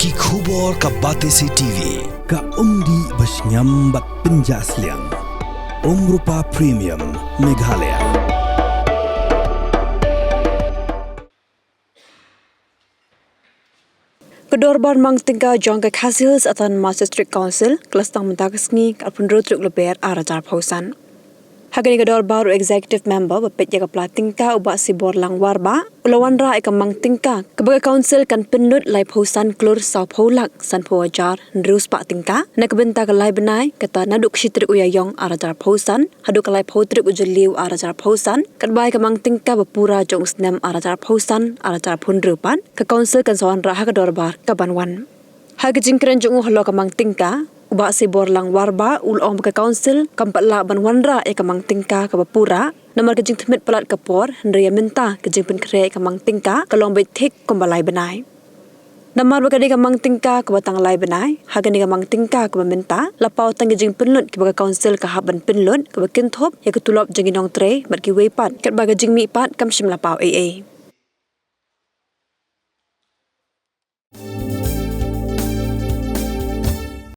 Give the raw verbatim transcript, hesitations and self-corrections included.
Ki khubor ka Batesi T V, ka umdih ba shngiam bad pynjah sliang. Umrupa Premium, Meghalaya. Ka dorbar mang tyngka jong ka Khasi Hills Autonomous District Council ka la sdang mynta ka sngi, ka arphew hynriew tarik Lber ar hajar arphew san. Ha kane ka dorbar, u Executive Member ba peit ïa ka pla tyngka, u Bah Siborlang Warbah, u la wanrah ïa ka mang tyngka kaba ka Council kan pynlut laiphew san klur sawphew lak sanphew hajar hynriew spah tyngka na ka bynta ka lai bnai, kata naduh ka shi tarik u Ïaïong ar hajar arphew san haduh ka laiphew tarik u Jylliew ar hajar arphew san, katba ïa ka mang tyngka ba pura jong u snem ar hajar arphew san ar hajar arphew hynriew pat ka Council kan sa wanrah ha ka dorbar kaban wan. Ha ka jingkren jong u halor ka mang tyngka, u Bah Siborlang Warbah u la ong ba ka Council kam pat lah ban wanrah ïa ka mang tyngka kaba pura namar ka jingthmet palat ka por, hynrei ïa mynta ka jingpynkhreh ïa ka mang tyngka ka long beit thik kumba lai bnai. Namar ba ka dei ka mang tyngka kaba tang lai bnai, ha kane ka mang tyngka kaba mynta la paw tang ki jingpynlut kiba ka Council ka hap ban pynlut, kaba kynthup ïa ka tulop jong ki nongtrei bad kiwei pat, katba ka jingmih pat kam shym la paw ei ei.